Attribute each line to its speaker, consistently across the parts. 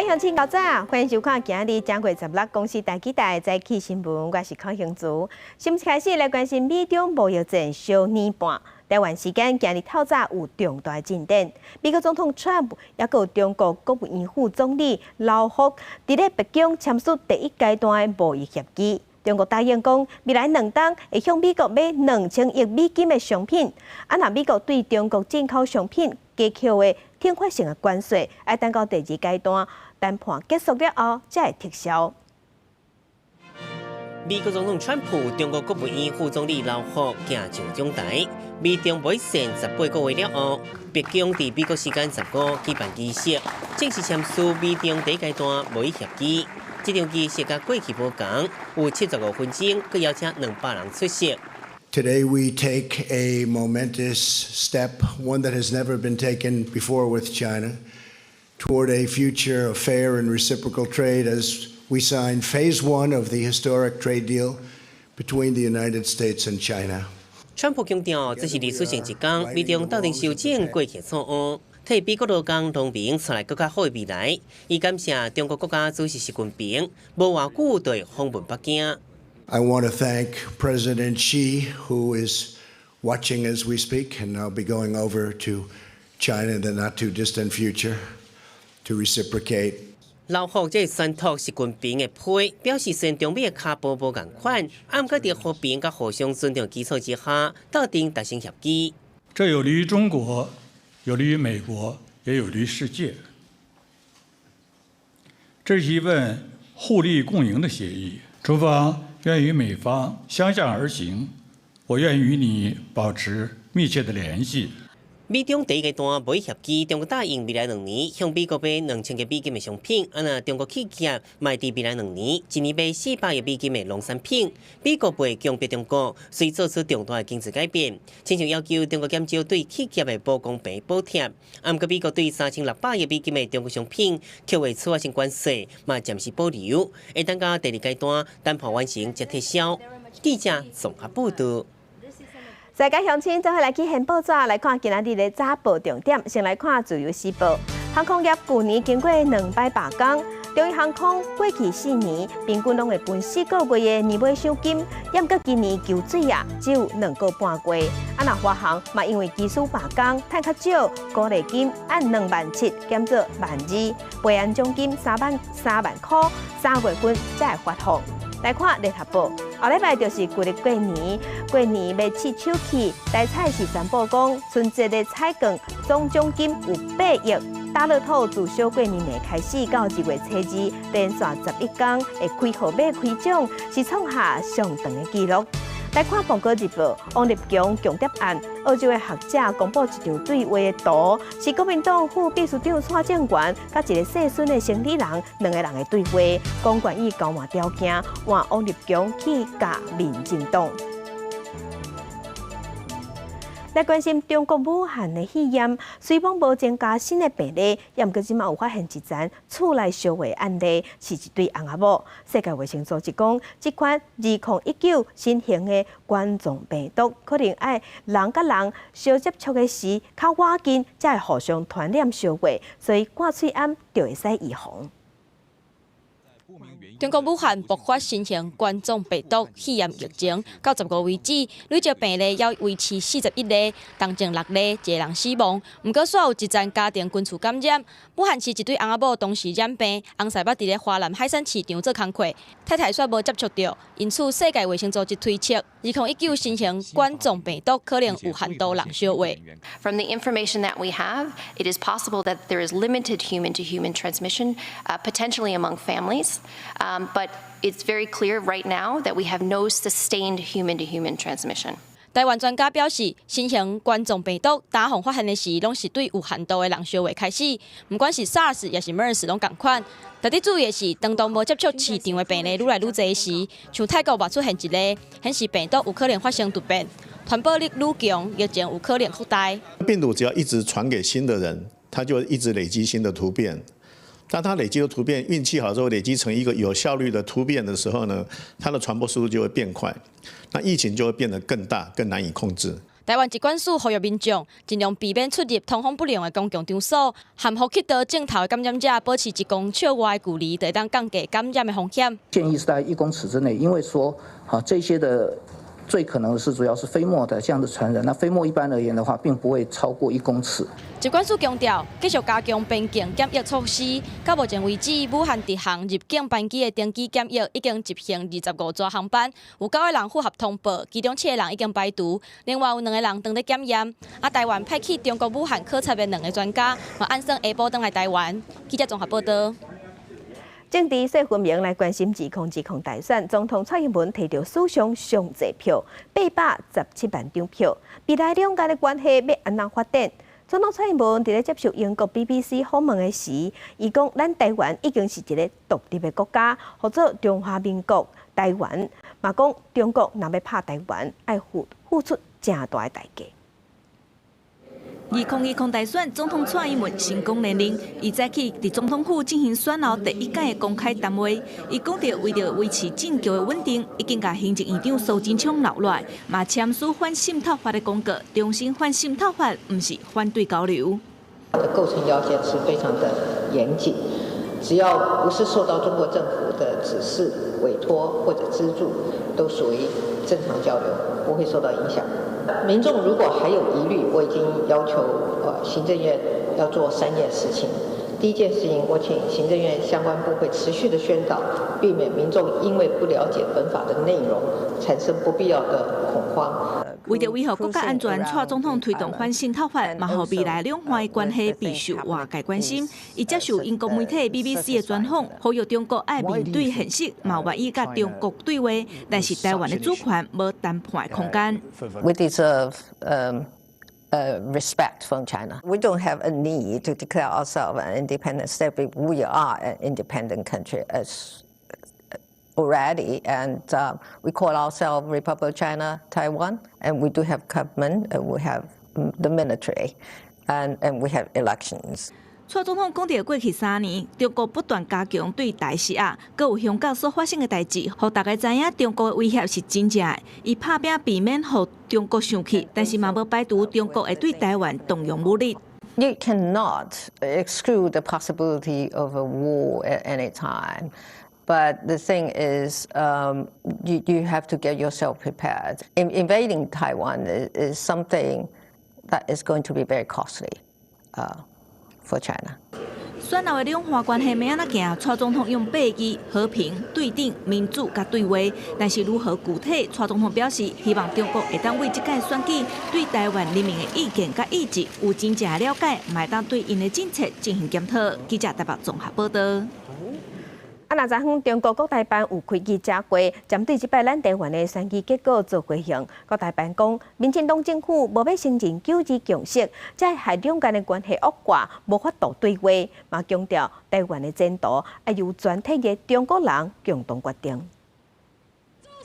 Speaker 1: 鄉親早晨，歡迎收看今日正月十六公視第幾台早起新聞，我是康興慈。新聞開始來關心美中貿易戰燒年半，台灣時間今日透早有重大進展。美國總統川普抑閣有中國國務院副總理劉鶴佇咧白宮簽署第一階段的貿易協議。中國答應講，未來2冬會向美國買2000億美金的商品。啊，若美國對中國進口商品加扣的懲罰性的關稅，愛等到第二階段談判結束了後，才會撤銷。
Speaker 2: 美國總統川普、中國國務院副總理劉鶴行上講台，美中貿易戰18個月了後，白宮佇美國時間十五舉辦儀式，正式簽署美中第一階段貿易協議。這場儀式佮過去無仝，有75分鐘，閣邀請200人出席。
Speaker 3: Today we take a momentous step, one that has never been taken before with China, toward a future of fair and reciprocal trade as we sign phase one of the historic trade deal between the United States and China.
Speaker 2: 川普強調，這是歷史性一天，美中鬥陣修正過去錯誤，替美國勞工農民帶來閣較好的未來。伊感謝中國國家主席習近平，無偌久就訪問北京。
Speaker 3: I want to thank President Xi, who is watching as we speak, and I'll be going over to China in the not too distant future to reciprocate.
Speaker 2: 劉鶴這宣讀習近平的批，表示雖然中美的跤步無仝款，毋過佇和平佮互相尊重基礎之下，鬥陣達成協議。
Speaker 4: 這有利於中國，有利於美國，也有利於世界。這是一份互利共贏的協議，中方願與美方相向而行，我願與你保持密切的聯繫。
Speaker 2: 美中第一階段貿易協議，中國答應未來2年向美國買2000億美金的商品，啊若中國企業嘛會佇未來兩年，一年買400億美金的農產品。美國袂強迫中國，隨做出重大的經濟改變，親像要求中國減少對企業的無公平補貼。啊，毋過美國對3600億美金的中國商品扣的處罰性關稅，嘛暫時保留，會等到第二階段談判完成才撤銷。記者綜合報道。
Speaker 1: 大家鄉親，做伙來去掀報紙來看今仔日的早報重點。先來看《自由時報》，航空業舊年經過兩擺罷工，長榮航空過去4年平均攏會分四個月的年尾賞金，毋過今年求水啊，只有2個半月。啊，若華航嘛，因為機師罷工，趁較少，鼓勵金按2.7萬減做1.2萬，賠安獎金3萬3萬箍，3月份才會發放。來看聯合報，後禮拜就是舊曆過年，過年欲試手氣，台彩是宣布講，春節的彩券總獎金有8億。大樂透自小過年暝開始到2月初2，連續11工會開號碼開獎，是創下上長的紀錄。來看《蘋果日報》，王立強共諜案，澳洲的學者公布一張對話的圖，是國民黨副秘書長蔡正元佮一個姓孫的生理人兩个人的對話，講願意交換條件，換王立強去共民進黨。來關心中國武漢的肺炎，雖罔無增加新的病例，也毋過這馬有發現一層厝內相話案例，是一對翁仔某。世界衛生組織講，這款2019新型的冠狀病毒，可能愛人佮人相接觸的時較倚近，才會互相傳染相話，所以掛喙罨就會使預防。
Speaker 5: 中國武漢爆發新型冠狀病毒肺炎疫情，到十五為止，累計病例猶維持41例，當中六例一个人死亡。毋過，煞有一層家庭群聚感染。武漢市一對翁仔某同時染病，翁婿捌佇咧華南海產市場做工課，太太煞無接觸著。因此，世界衛生組織推測，2019新型冠狀病毒可能有限度人相話。
Speaker 6: From the information that we have, it is possible that there is limited human-to-human transmission, potentially among families. But it's very clear right now that we have no sustained human-to-human transmission.
Speaker 5: 台灣專家表示，新型冠狀病毒逐項發現的時，攏是對有限度的人相話開始，毋管是 SARS 抑是 MERS 攏仝款。值得注意的是，當當無接觸市場的病例愈來愈濟時，像泰國嘛出現一例，顯示病毒有可能發生突變，傳播力愈強，疫情有可能擴大。
Speaker 7: 病毒只要一直傳給新的人，它就一直累積新的突變。當它累積的突變，運氣好之後累積成一個有效率的突變的時候呢，它的傳播速度就會變快，那疫情就會變得更大、更難以控制。
Speaker 5: 台灣疾管署呼籲民眾盡量避免出入通風不良的公共場所，和呼吸道症頭的感染者保持1公尺外的距離，就會當降低感染的風險。
Speaker 8: 建議是在1公尺之內，因為說，哈，這些的最可能是主要是飛沫的這樣的傳染。那飛沫一般而言的話，並不會超過1公尺。
Speaker 5: 疾管署強調，繼續加強邊境檢疫措施。到目前為止，武漢直航入境班機的登機檢疫已經執行25座航班，有九個人符合通報，其中七個人已經排除，另外有兩個人當咧檢驗。啊，台灣派去中國武漢考察的兩个專家，嘛按算下晡轉來台灣。記者綜合報道。
Speaker 1: 政治說分明來關心2020大選，總統蔡英文提著史上上濟票，817萬張票。未來兩岸的關係欲按怎發展？總統蔡英文佇咧接受英國 BBC 訪問的時，伊講咱台灣已經是一个獨立的國家，號做中華民國台灣。嘛講中國若欲拍台灣，愛付出誠大的代價。
Speaker 9: 2020大選，總統蔡英文成功連任，伊早起佇總統府進行選後第一擺的公開談話。伊講著為著維持政局的穩定，已經共行政院長蘇貞昌留落來，嘛簽署反滲透法的公告，重申反滲透法毋是反對交流。
Speaker 10: 的構成要件是非常的嚴謹，只要不是受到中國政府的指示、委託或者資助，都屬於正常交流，不會受到影響。民眾如果還有疑慮，我已經要求行政院要做三件事情。第一件事情，我請行政院相關部會持續的宣導，避免民眾因為不了解本法的內容，產生不必要的恐慌。
Speaker 9: 為著維護國家安全，蔡總統推動反滲透法，嘛予未來兩岸的關係備受外界關心。伊接受英國媒體 BBC 的專訪，呼籲中國愛面對現實，嘛願意佮中國對話，但是台灣的主權無談判的空間。
Speaker 10: We deserve respect from China. We don't have a need to declare ourselves an independent state. We are an independent country as already, and we call ourselves Republic of China, Taiwan, and we do have government, and we have the military, and we have elections.
Speaker 9: 蔡總統講著過去3年，中國不斷加強對台施壓，閣有香港所發生的代誌，予大家知影中國的威脅是真正的。伊拍拚避免予中國生氣，但是嘛無排除中國會對台灣動用武力。
Speaker 10: You cannot exclude the possibility of a war at any time. But the thing is, you have to get yourself prepared. Invading Taiwan is something that is going to be very costly for China.
Speaker 9: 選後的兩岸關係欲按怎行？蔡總統用八字和平、對等、民主佮對話，但是如何具體？蔡總統表示，希望中國會當為這屆選舉對台灣人民的意見佮意志有真正的了解，嘛會當對𪜶的政策進行檢討。記者台北綜合報道。
Speaker 1: 啊，若昨昏中國國台辦有開記者會，針對這擺咱台灣的選舉結果做回應。國台辦講，民進黨政府無欲承認九二共識，才會害兩岸的關係惡化，無法度對話。嘛強調台灣的前途愛由全體的中國人共同決定。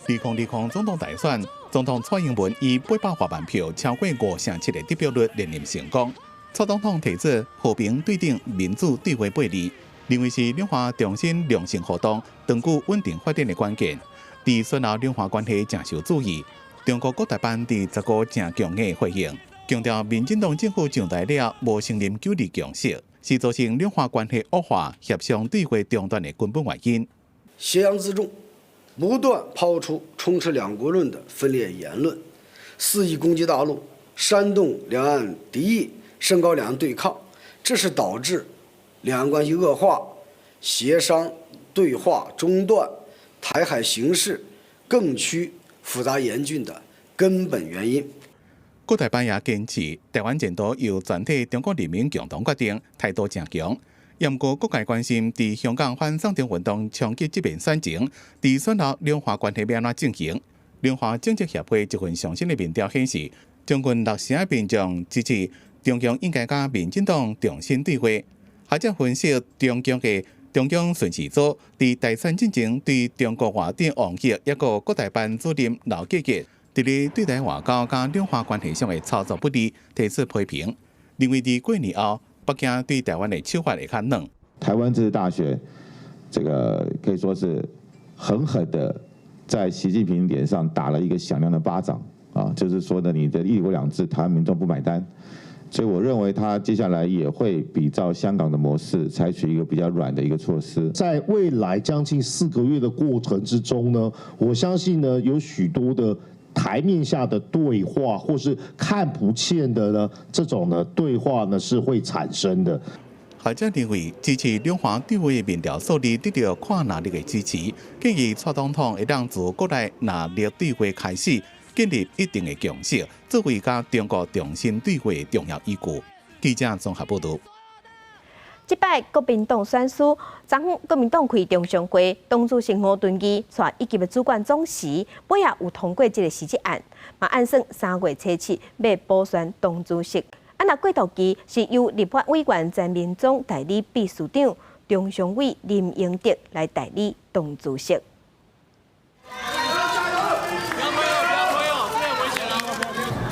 Speaker 11: 2020總統大選，總統蔡英文以800外萬票超過5成7的得票率連任成功。蔡總統提出和平、對等、民主對話八字。認為是兩岸重新良性互動、長久穩定發展的關鍵。佇選後兩岸關係誠受注意。中國國台辦佇15誠強硬回應，強調民進黨政府上台了無承認九二共識，是造成兩岸關係惡化、協商對話中斷的根本原因。
Speaker 12: 挾洋自重，不斷拋出充斥兩國論的分裂言論，肆意攻擊大陸，煽動兩岸敵意，升高兩岸對抗，這是導致兩岸關係惡化、協商對話中斷、台海形勢更趨複雜嚴峻的根本原因。
Speaker 11: 國台辦也堅持，台灣前途由全體中國人民共同決定，態度誠強。毋過各界關心，佇香港反送中運動衝擊這邊選情，佇選後兩岸關係欲按怎進行？兩岸政策協會一份上新的民調顯示，將近六成的民眾支持中共應該佮民進黨重新對話。學者分析，中共的中央巡視組佇大選進前對中國外長王毅抑閣國台辦主任劉結一，佇咧對台外交佮兩岸關係上的操作不力，提出批評，認為佇過年後，北京對台灣的手法會較軟。
Speaker 13: 台灣這次大選，這個可以說是狠狠的在習近平臉上打了一個響亮的巴掌。啊，就是說呢，你的一國兩制，台灣民眾不買單，所以我認為他接下來也會比照香港的模式，採取一個比較軟的一個措施。
Speaker 14: 在未來將近4個月的過程之中呢，我相信呢，有許多的台面下的對話，或是看不見的呢，這種呢對話呢是會產生的。
Speaker 11: 學者認為，支持兩岸對話的民調數字得著跨藍綠的支持，建議蔡總統會當自國內藍綠對話開始，建立一定的共識，作為佮中國重新對話的重要依據。記者綜合報導。
Speaker 1: 這擺國民黨選輸，昨昏國民黨開中常會，黨主席吳敦義帶一級的主管總辭，尾仔有通過這个辭職案，嘛按算3月初7欲補選黨主席。啊，若過渡期是由立法委員陳明忠代理秘書長，中常委林榮德來代理黨主席。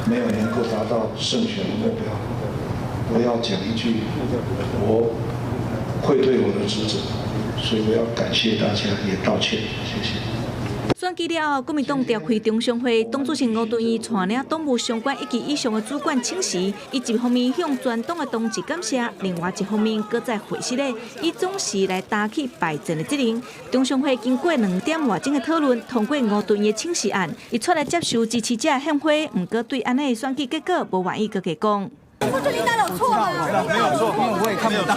Speaker 15: 沒有能夠達到勝選的目標，我要講一句，我愧對我的職責，所以我要感謝大家，也道歉，謝謝。
Speaker 9: 選舉了後，國民黨召開中常會，黨主席吳敦義帶領黨務相關一級以上的主管請辭，伊一方面向全黨的同志感謝，另外一方面閣在會室內以總辭來擔起敗陣的責任。中常會經過2點外鐘的討論，通過吳敦義的請辭案，伊出來接受支持者獻花，毋過對按呢的選舉結果無滿意，閣加講。
Speaker 16: 不是名單有錯嗎？
Speaker 17: 沒有錯，我也看不到，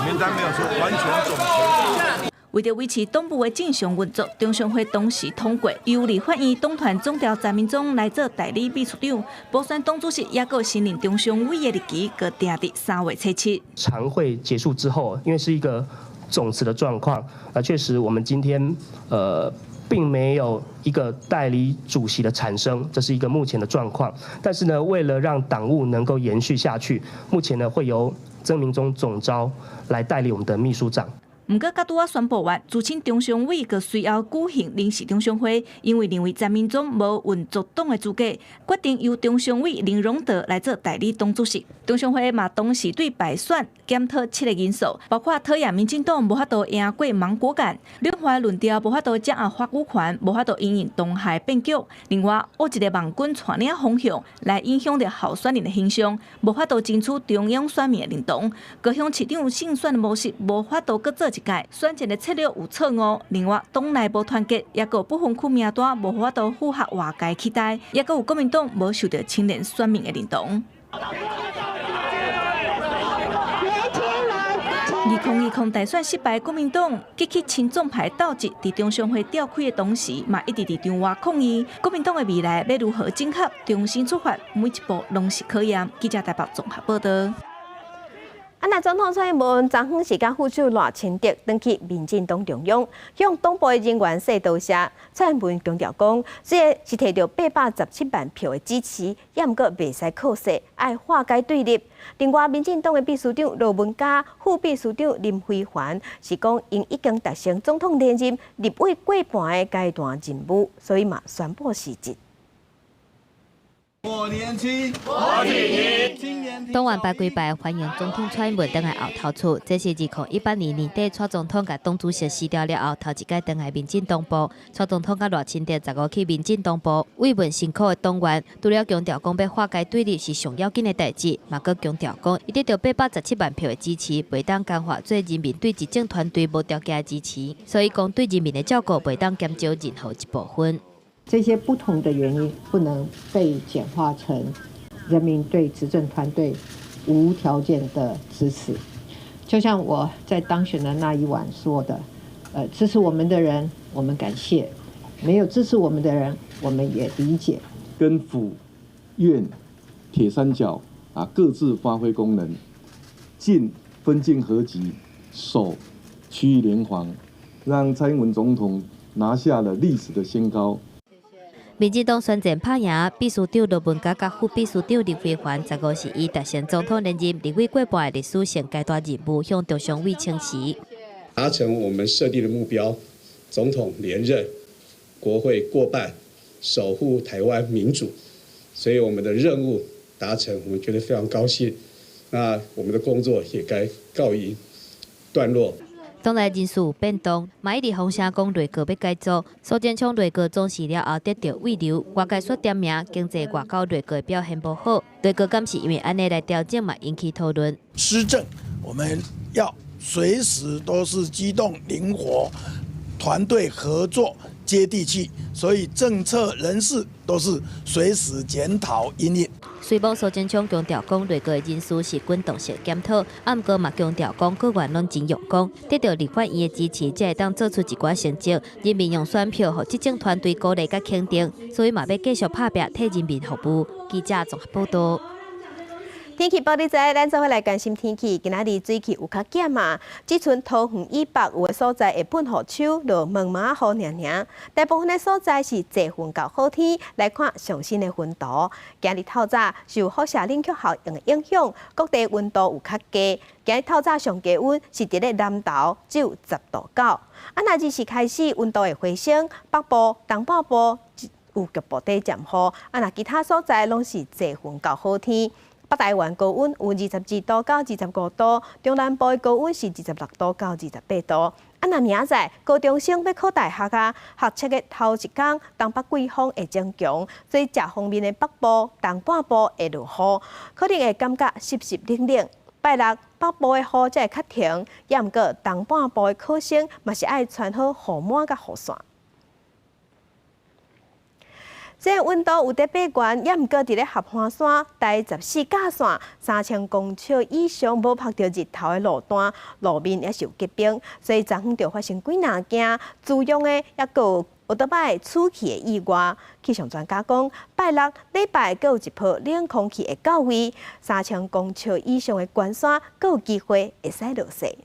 Speaker 17: 名單沒有錯，完全準確。
Speaker 9: 為著維持黨部的正常運作，中常會當時通過由立法院黨團總召陳明忠來做代理秘書長，補選黨主席抑閣新任中常委的日期，閣定佇3月初7。
Speaker 18: 常會結束之後，因為是一個總辭的狀況，啊，確實我們今天並沒有一個代理主席的產生，這是一個目前的狀況。但是呢，為了讓黨務能夠延續下去，目前呢會由曾銘宗總召來代理我們的秘書長。
Speaker 9: 毋過，佮拄仔宣布完，自請中常委閣隨後舉行臨時中常會，因為認為陳明忠無運作黨的資格，決定由中常委林榮德來做代理黨主席。中常會嘛當時對敗選檢討七个因素，包括討厭民進黨無法度贏過芒果干，兩岸論調無法度掌握話語權，無法度因應當下變局。另外，有一个網軍帶領風向來影響著候選人的形象，無法度爭取中央選民的認同。高雄市長勝選的模式無法度閣做一屆，選戰的策略有錯誤。另外，黨內無團結，抑閣不分區名單無法度符合外界期待，抑閣有國民黨無受著青年選民的認同。2020大選失敗，國民黨激起親總派鬥志，佇中常會召開的同時，嘛一直佇場外抗議。國民黨的未來欲如何整合，重新出發，每一步攏是考驗。記者台北綜合報導。
Speaker 1: 啊，若總統蔡英文昨昏是佮副手賴清德轉去民進黨中央，向黨部的人員說多謝。蔡英文強調講，雖然是摕著817萬票的支持，也毋過袂使靠勢，愛化解對立。另外，民進黨的秘書長羅文嘉、副秘書長林飛帆是講，𪜶已經達成總統連任立委過半的階段任務，所以嘛宣布辭職。
Speaker 19: 我年輕，我挺你。
Speaker 20: 黨員排規排歡迎總統蔡英文轉來後頭厝，這是2018年年底蔡總統共黨主席辭掉了後，頭一擺轉來民進黨部。蔡總統佮賴清德15去民進黨部慰問辛苦的黨員，除了強調講欲化解對立是上要緊的代誌，嘛閣強調講，伊得著817萬票的支持，袂當簡化做人民對執政團隊無條件的支持，所以講對人民的照顧袂當減少任何一部分。
Speaker 10: 這些不同的原因不能被簡化成人民對執政團隊無條件的支持。就像我在當選的那一晚說的，支持我們的人，我們感謝；沒有支持我們的人，我們也理解。
Speaker 21: 跟府院鐵三角啊各自發揮功能，進分進合擊，守區域聯防，讓蔡英文總統拿下了歷史的新高。
Speaker 20: 民進黨選戰拍贏，秘書長羅文嘉佮副秘書長林飛帆，15是以達成總統連任立委過半的歷史性階段任務，向中常委請辭。
Speaker 22: 達成我們設定的目標，總統連任，國會過半，守護台灣民主，所以我們的任務達成，我們覺得非常高興。那我們的工作也該告一段落。
Speaker 20: 黨內人事有變動，嘛一直風聲講內閣欲改組。蘇貞昌內閣總辭了後得著慰留，外界煞點名經濟外交內閣表現無好，內閣敢是因為按呢來調整嘛，引起討論。
Speaker 3: 施政我們要隨時都是機動靈活，團隊合作，接地氣，所以政策人事都是隨時檢討因應。
Speaker 20: 雖罔蘇貞昌強調講內閣的人事是滾動式檢討，啊毋過嘛強調講閣員攏真用功，得著立法院的支持，才會當做出一寡成績。人民用選票予執政團隊鼓勵佮肯定，所以嘛欲繼續拍拼替人民服務。記者綜合報導。
Speaker 1: 天氣報你知，咱做伙來關心天氣。今仔日水汽有較減嘛？只賰桃園以北有的所在會噴雨手，落毛毛仔雨爾爾。大部分的所在是濟雲到好天。來看上新的雲圖，今日透早受輻射冷卻效應的影響，各地溫度有較低。今日透早上低溫是佇咧南投，只有10度9。啊，若日時開始溫度會回升，北部、東半部有局部短暫雨，啊，若其他所在攏是濟雲到好天。北台灣高溫有22度到25度，中南部的高溫是26度到28度。啊，若明仔載高中生欲考大學啊，學測的頭一工，東北季風會增強，所以食鋒面的北部、東半部會落雨，可能會感覺濕濕冷冷。拜六北部的雨才會較停，也毋過東半部的考生嘛是愛穿好雨帽佮雨傘。這溫度有佇變懸，也毋過佇咧合歡山台十四甲線3000公尺以上無曝著日頭的路段，路面也是有結冰，所以昨昏就發生幾若件自用的，抑閣有歐多擺出去的意外。氣象專家講，拜六禮拜閣有一波冷空氣會到位，3000公尺以上的懸山閣有機會會使落雪。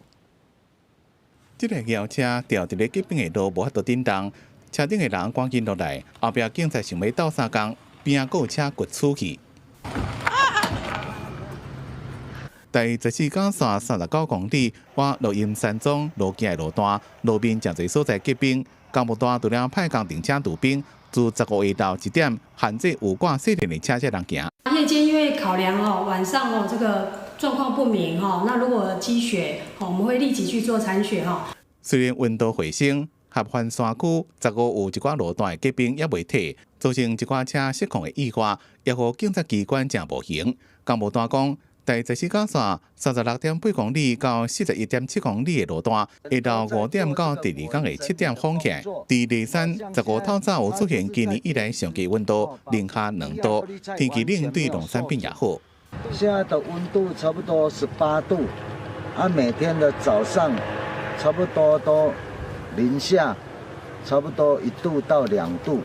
Speaker 11: 這个轎車掉佇咧結冰的路，無法度振動。車頂的人趕緊落來，後壁警察想欲鬥相共，邊仔閣有車掘出去。第十四甲線39公里，往落鶯山莊路徑的路段，路面誠濟所在結冰，工務單除了派工程車除冰，自15下晝1點限制有掛細電的車才通行。
Speaker 4: 夜間因為考量哦，晚上哦這個狀況不明哦，那如果積雪，我們會立即去做鏟雪哈。
Speaker 11: 雖然溫度回升。合歡山區15有一寡路段的結冰猶未退，造成一寡車失控的意外，也予警察機關誠無閒。工務單講，第十四甲線36.8公里到41.7公里的路段，下晝5點到第二工的7點封起來。佇梨山15透早有出現今年以來上低溫度零下2度，天氣冷對農產品也好。
Speaker 23: 現在的溫度差不多18度，啊，每天的早上差不多都零下差不多1度到2度。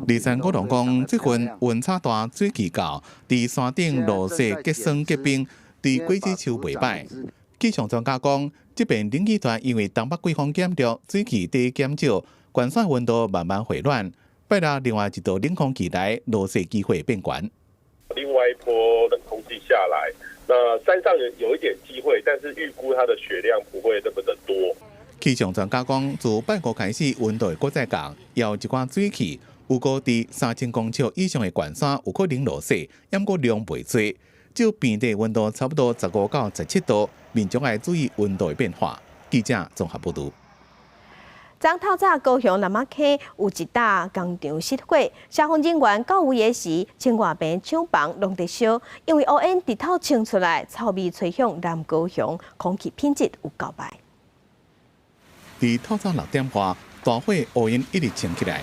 Speaker 11: 梨山果農講，最近溫差大，水汽厚，佇山頂落雪結霜結冰，對果子樹袂䆀。氣象專家講，這遍冷氣團因為東北季風減弱，水汽佇減少，懸山溫度慢慢回暖。拜六另外一道冷空氣來，落雪機會變懸。
Speaker 24: 另外一波冷空氣下來，那山上有一點機會，但是預估它的雪量不會那麼的多。
Speaker 11: 氣象專家講，自拜五開始，溫度會閣再降，有一寡水汽，預估佇3000公尺以上的懸山有可能落雪，毋過量袂濟。照平地溫度差不多15到17度，民眾愛注意溫度的變化。記者綜合報導。
Speaker 1: 昨透早高雄南仔坑有一搭工廠失火，消防人員到位的時，千外坪廠房攏佇燒，因為烏煙直透衝出來，臭味吹向南高雄，空氣品質有夠䆀。
Speaker 11: 佇透早6點外，大火烏煙一直衝起來。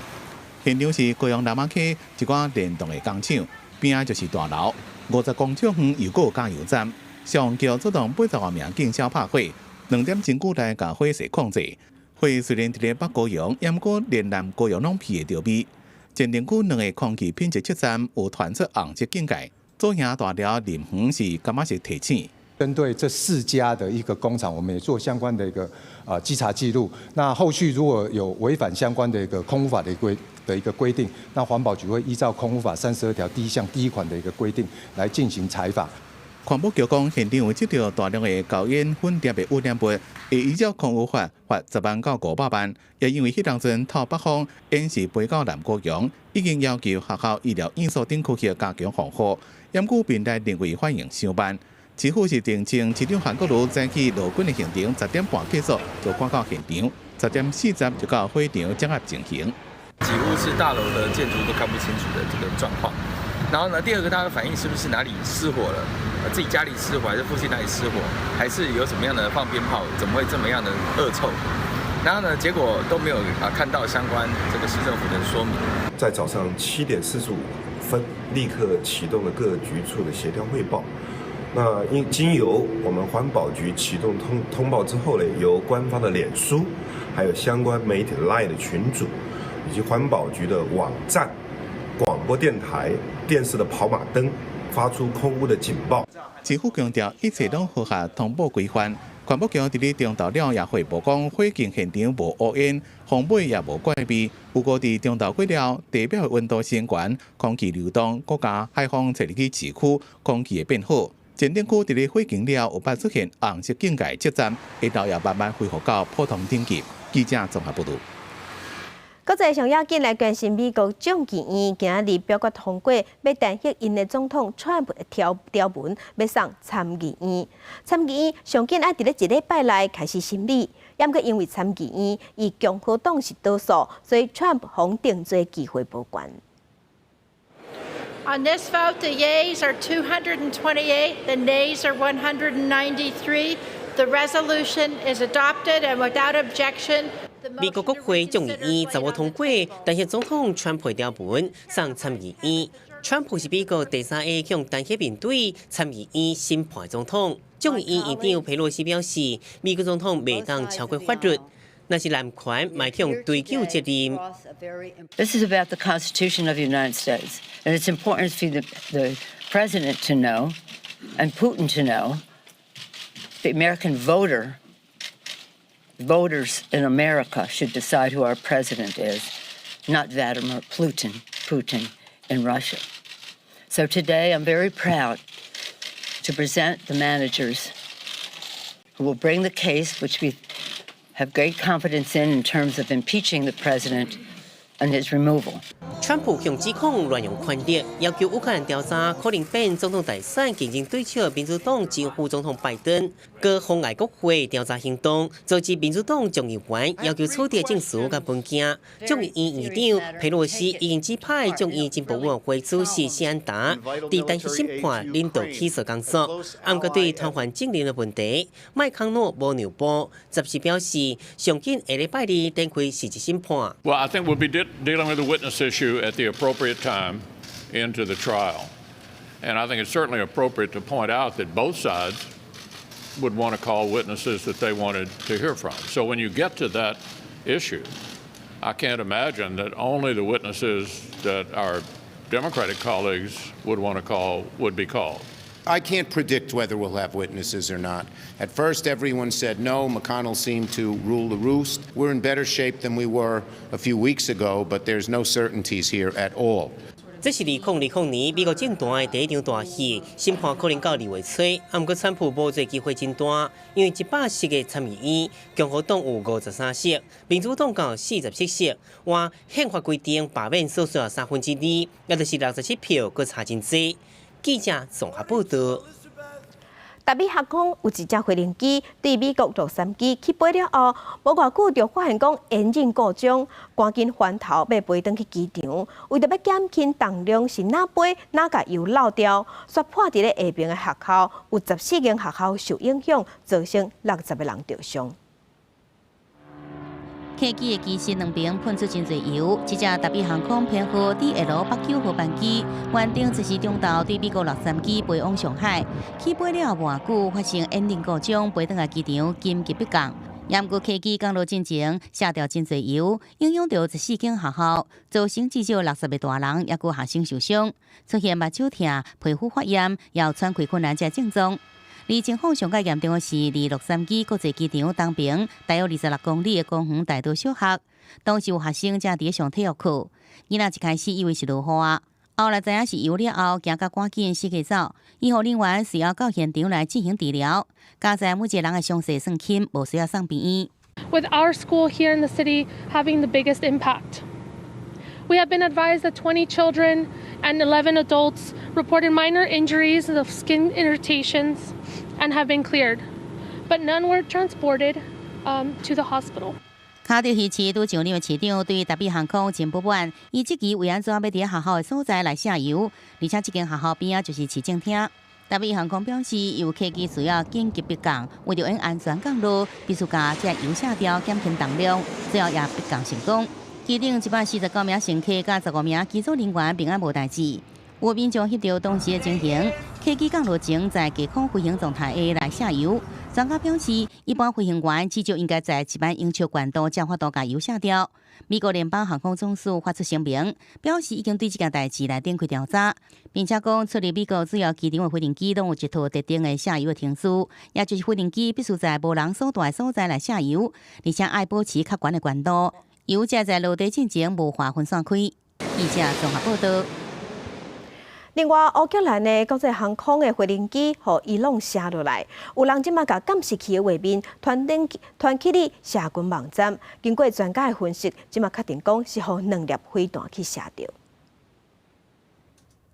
Speaker 11: 現場是高雄南仔坑一寡電動的工廠，邊仔就是大樓。50公尺遠又閣有加油站，消防局出動80外名警消拍火，2點鐘久來共火勢控制。火雖然佇咧北高雄，毋過連南高雄攏鼻會著味。前鎮區兩个空氣品質測站有傳出紅色警戒，左營大寮林園是感覺是提醒。
Speaker 25: 針對這四家的一個工廠，我們也做相關的一個稽查記錄。那後續如果有違反相關的一個空污法的一個規定，那環保局會依照空污法32條第一項第一款的一個規定來進行裁罰。
Speaker 11: 環保局講，現場有接著大量的高煙粉粒的污染物，會依照空污法罰10萬到500萬。也因為彼當陣透北風，煙是飛到南高雄，已經要求學校、醫療院所等區域加強防護。毋過病例認為反應傷慢。市府是定稱市長韓國瑜早起路軍的行程10點半結束，就趕到現場，10點40就到火場掌握情形。
Speaker 2: 幾乎是大樓的建築都看不清楚的這個狀況。然後呢，第二個大家反應是不是哪裡失火了？自己家裡失火，還是附近哪裡失火？還是有什麼樣的放鞭炮？怎麼會這麼樣的惡臭？然後呢，結果都沒有啊看到相關這個市政府的說明。
Speaker 5: 在早上7點45分，立刻啟動了各局處的協調匯報。那因經由我們環保局啟動通報之後呢，由官方的臉書，還有相關媒體的 LINE 的群組，以及環保局的網站、廣播電台、電視的跑馬燈，發出空污的警報。
Speaker 11: 市府強調，一切攏符合通報規範。環保局佇咧中晝了也回報講，火警現場無烏煙，風尾也無怪味。不過佇中晝過了，地表溫度升懸，空氣流動，閣加海風吹入去市區，空氣會變好。前頂區佇咧火警了後，有捌出現紅色警戒七站，下晝也慢慢恢復到普通等級。記者綜合報導。
Speaker 1: 國際上要緊來關心美國眾議院今仔日表決通過，欲彈劾𪜶的總統川普的條文，欲送參議院。參議院上緊愛佇咧一禮拜內開始審理，毋過因為參議院以共和黨是多數，所以川普予定罪機會無懸。
Speaker 6: On this vote, the yeas are 228, the nays are 193. The resolution is adopted and without objection.
Speaker 7: 美國國會眾議院十五通過，彈劾總統川普條文送參議院。川普是美國第三個予彈劾面對參議院審判總統。眾議院院長佩洛西表示，美國總統袂當超過法律，若是濫權，嘛予追究責任。
Speaker 8: This is about the Constitution of the United States, and it's important for the president to know and Putin to know, the American voter. Voters in America should decide who our president is, not Vladimir Putin in Russia. So today I'm very proud to present the managers who will bring the case, which we have great confidence in terms of impeaching the president and his removal.
Speaker 7: 川普向指控亂用權力，要求烏克蘭調查可能變總統大選競爭對手民主黨前副總統拜登，閣妨礙國會調查行動，導致民主黨眾議員要求取得證詞佮文件。眾議院院長佩洛西已經指派眾議進步委員會主席謝安達，佇彈劾審判領導起訴工作。毋過對傳喚證人的問題，麥康諾無讓步，十時表示上緊下禮拜二展開實質審判。
Speaker 26: Well, I think we'll be dealing with the witness issue at the appropriate time into the trial. And I think it's certainly appropriate to point out that both sides would want to call witnesses that they wanted to hear from. So when you get to that issue, I can't imagine that only the witnesses that our Democratic colleagues would want to call would be called.
Speaker 27: I can't predict whether we'll have witnesses or not. At first, everyone said no. McConnell seemed to rule the roost. We're in better shape than we were a few weeks ago, but there's no certainties here at all.
Speaker 7: 這是2020年美國政壇的第一場大戲，審判可能到2月初。毋過川普無罪機會真大，因為100席个參議院，共和黨有53席，民主黨有47席。換憲法規定罷免所需要2/3，也就是67票，閣差真濟。記者綜合報道。
Speaker 1: 達美航空有一隻飛行機對美國洛杉磯起飛了後，無偌久就發現講引擎故障，趕緊翻頭欲飛轉去機場。為著欲減輕重量，是若飛若共油漏掉，煞破佇咧下爿的學校，有14間學校受影響，造成60個人著傷。
Speaker 28: 客機的機身兩邊噴出真濟油，這隻達美航空編號 DL 89號班機，原定這時中晝對美國洛杉磯飛往上海，起飛了後無偌久發生引擎故障，飛轉來機場緊急迫降。毋過客機降落進前，卸掉真濟油，影響著14間學校，造成至少60個大人抑閣學生受傷，出現目睭疼、皮膚發炎、有喘氣困難這症狀。而情況上較嚴重的是，離洛杉磯國際機場東邊大約26公里的公園大道小學，當時有學生正佇咧上體育課，囡仔一開始以為是落雨啊，後來知影是油了後，驚甲趕緊四界走。醫護人員隨後到現場來進行治療，佳哉每一個人的傷勢算輕，無需要送病院。
Speaker 29: With our school here in the city having the biggest impact.
Speaker 9: We have been advised that 20 children and 11 adults reported minor injuries of skin irritations and have been cleared, but none were transported to the hospital.
Speaker 28: 卡特希市拄上任的市長對達美航空真不滿，伊質疑為按怎欲佇學校的所在來卸油，而且這間學校邊仔就是市政廳。達美航空表示，有客機需要緊急迫降，為著安全降落，必須共這油卸掉減輕重量，最後也迫降成功。機頂149名乘客佮15名機組人員平安無代誌。有民眾翕著當時的情形，客機降落前在低空飛行狀態下來卸油。專家表示，一般飛行員至少應該在1萬英尺懸度才有法度共油卸掉。美國聯邦航空總署發出聲明，表示已經對這件代誌來展開調查，並且講出入美國主要機場的飛行機攏有一套特定的卸油的程序，也就是飛行機必須在無人所蹛的所在來卸油，而且愛保持較懸的懸度，油才在落地進前無法分散開。記者綜合報道。
Speaker 1: 另外，烏克蘭的國際航空的飛行機予伊朗射落來，有人這馬共監視器的畫面傳登傳去佇社群網站。經過專家的分析，這馬確定講是予兩粒飛彈去射著。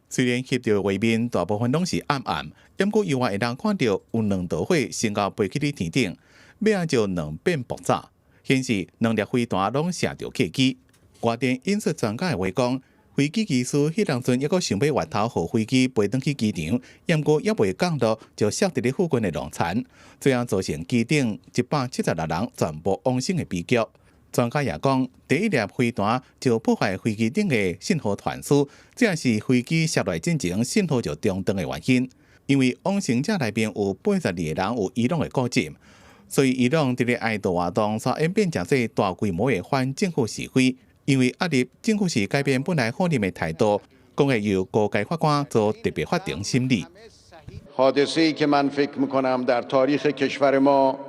Speaker 11: 雖然翕著的畫面大部分攏是暗暗，毋過猶原會當看著有兩道火先後飛去佇天頂，尾仔就兩變爆炸，顯示兩粒飛彈攏射著客機。外電引述專家的話講，飛機機師彼當陣猶閣想欲越頭，予飛機飛轉去機場，毋過猶未降落就摔佇咧附近的農田，最後造成機頂176人全部往生的悲劇。專家也講，第一粒飛彈就破壞飛機頂的信號傳輸，這也是飛機摔落進前信號就中斷的原因。因為往生者內面有82個人有伊朗的國籍，所以伊朗佇咧哀悼活動煞演變成做大規模的反政府示威。因為壓力，政府是改變本來否認的態度，講會由高階法官做特別法庭審理。
Speaker 12: حادثه ای که من فکر میکنم در تاریخ کشور ما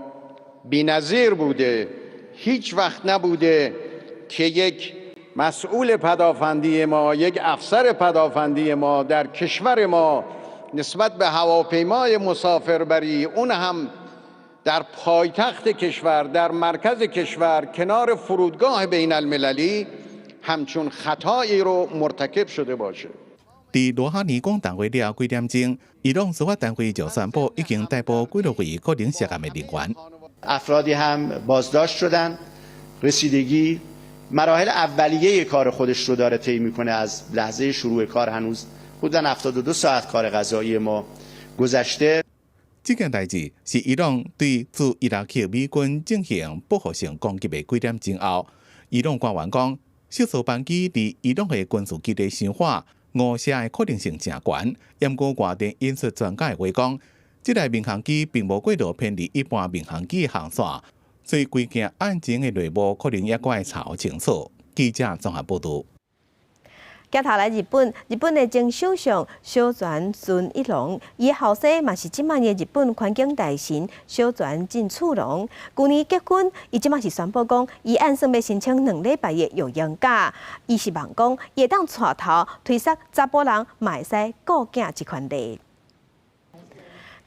Speaker 12: بی‌نظیر بوده، هیچ وقت نبوده که یک مسئول پدافندی ما، یک افسر پدافندی ما در کشور ما نسبت به هواپیمای مسافربری، اون هم در پایتخت کشور، در مرکز کشور، کنار فرودگاه بین المللی، همچون خطایی رو مرتکب شده باشه。
Speaker 11: 佇羅哈尼講談話了幾點鐘，伊朗司法單位就宣布已經逮捕幾落位可能涉案的人員。
Speaker 13: افرادی هم بازداشت شدن. رسیدگی مراحل اولیه کار خودش رو داره طی میکنه. از لحظه شروع کار هنوز حدودا 72 ساعت کار قضایی ما گذشته。
Speaker 11: 這件代誌是伊朗對駐伊拉克美軍進行報復性攻擊的幾點鐘後，伊朗官員講，失事班機佇伊朗的軍事基地傷火，誤射的可能性誠懸。毋過外電引述專家的話講，這台民航機並無過度偏離一般民航機的航線，所以規件案情的內幕可能猶閣愛查清楚。記者綜合報導。
Speaker 1: 鏡頭來日本，日本的前首相小泉進一郎，伊的後生嘛是這擺的日本環境大臣小泉進次郎。舊年結婚，伊這擺是宣布講，伊按算欲申請2禮拜的育嬰假。伊是望講，伊會當帶頭推捒查埔人嘛會使顧囝這權利。